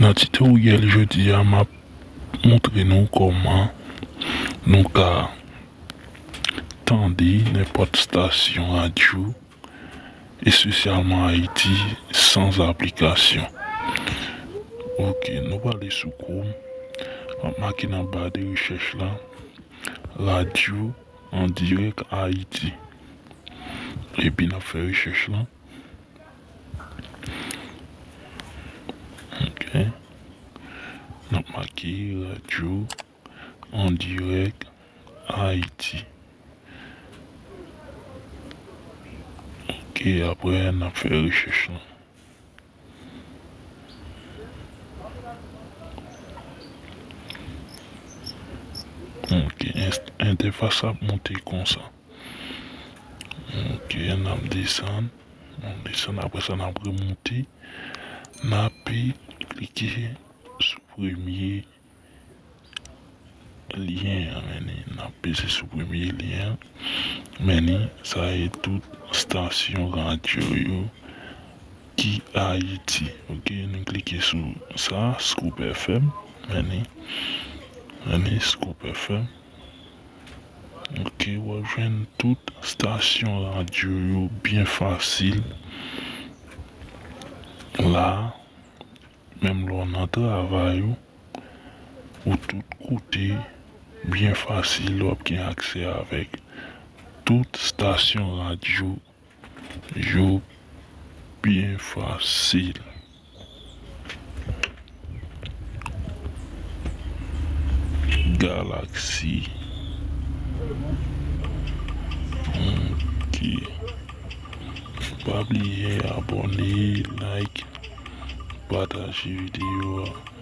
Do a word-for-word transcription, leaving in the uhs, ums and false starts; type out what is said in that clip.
Nan titorièl jodi a, m ap montre nou kòman nou ka tande nenpòt stasyon radyo, espesyalman Ayiti, san aplikasyon. Ok, nou prale sou Chrome. M ap make nan ba de rechèch la, radyo an dirèk Ayiti. Epi n ap fè rechèch lan. Ok. N ap make radyo an dirèk Ayiti. Ok, apre n ap fè rechèch lan. Ok, ent-, entèfas la ap monte konsa. Ok, n ap desann. N ap desann, apre sa n ap remonte. N ap klike sou premye lyen an, men ni. N ap peze sou premye lyen an. Men ni, sa e tout stasyon radyo yo ki Ayiti. Ok, nou klike sou sa, Scoop F M. Men ni, men ni, Scoop F M. Ok, w ap jwenn tout stasyon radyo yo byen fasil la. Menm lè w nan travay ou, ou tout kote, byen fasil, w ap gen aksè avèk tout stasyon radyo yo byen fasil. Galaxy. Ok. Pa bliye abòne, like, pataje videyo a.